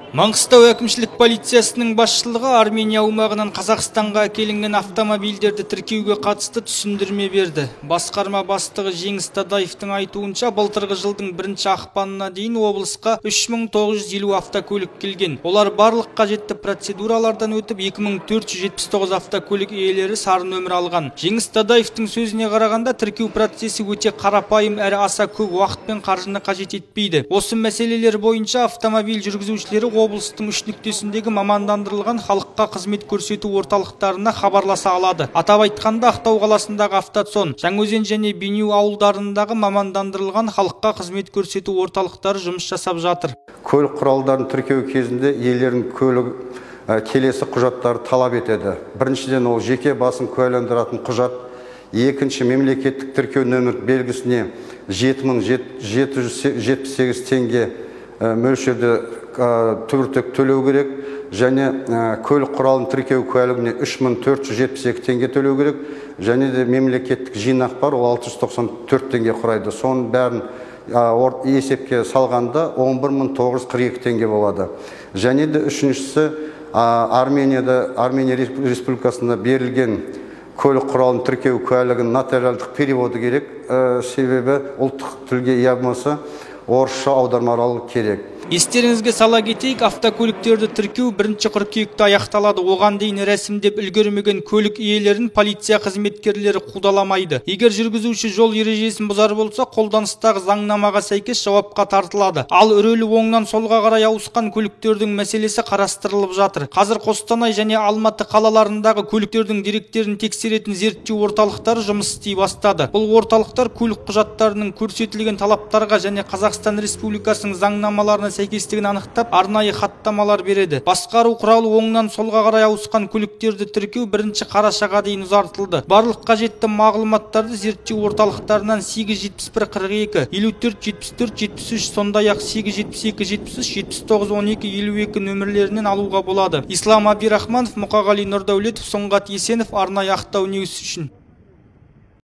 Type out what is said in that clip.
Маңғыстау әкімшілік полициясының басшылығы Армения аумағынан Қазақстанға әкелінген автомобильдерді тіркеуге қатысты түсіндірме берді. Басқарма бастығы Жеңіс Тадаевтың айтуынша, былтырғы жылдың 1 ақпанына дейін облысқа 3950 автокөлік келген. Олар барлық қажетті процедуралардан өтіп, 2479 автокөлік иелері сары нөмір алған. Жеңіс Тадаевтың сөзіне қарағанда, тіркеу процесі өте қарапайым әрі аса көп уақыт пен қаржыны қажет етпейді. Осы мәселелер бойынша автомобиль жүргізушілері облыстың үш нүктесіндегі мамандандырылған халыққа қызмет көрсету орталықтарына хабарласа алады. Атап айтқанда, Ақтау қаласындағы Автоцон, Жаңаөзен және Бейнеу ауылдарындағы мамандандырылған халыққа қызмет көрсету орталықтары жұмыс жасап жатыр. Көлік құралдарын тіркеу кезінде иелерінің көлік келесі құжаттары талап етеді. Біріншіден, ол жеке басын куәландыратын құжат. Екінші, мемлекеттік тіркеу нөмір белгісіне 7778 теңге мөлшерде түбіртек төлеу керек, және көлік құралын тіркеу куәлігіне 3472 теңге төлеу керек, және де мемлекеттік жинақ бар, ол 694 теңге құрайды. Соның бәрін есепке салғанда 11942 теңге болады. Және де үшіншісі, Армения Республикасында берілген көлік құралын тіркеу куәлігінің нотариалдық переводы керек, себебі ұлттық тілге ие болмаса орысша аудармалары керек. Естеріңізге сала кетейік, автокөліктерді тіркеу 1 қыркүйекте аяқталады. Оған дейін рәсімдеп үлгермеген көлік иелерін полиция қызметкерлері қудаламайды. Егер жүргізуші жол ережесін бұзар болса, қолданыстағы заңнамаға сәйкес жауапқа тартылады. Ал рөлі оңнан солға қарай ауысқан көліктердің мәселесі қарастырылып жатыр. Қазір Қостанай және Алматы қалаларындағы көліктердің деректерін тексеретін зерттеу орталықтары жұмыс істей бастады. Бұл орталықтар көлік құжаттарының көрсетілген талаптарға және Қазақстан Республикасының заңнамаларына сәйкестігін анықтап, арнайы хаттамалар береді. Басқару құралы оңнан солға қарай ауысқан көліктерді тіркеу 1 қарашаға дейін ұзартылды. Барлық қажетті мағлұматтарды зерттеу орталықтарынан 871 42, 54 74 73, сондай-ақ 872 73 79 12 52 нөмірлерінен алуға болады. Ислам Абирахманов, Мұқағали Нұрдәулетов, Сұңғат Есенов, арнайы Ақтау Ньюс үшін.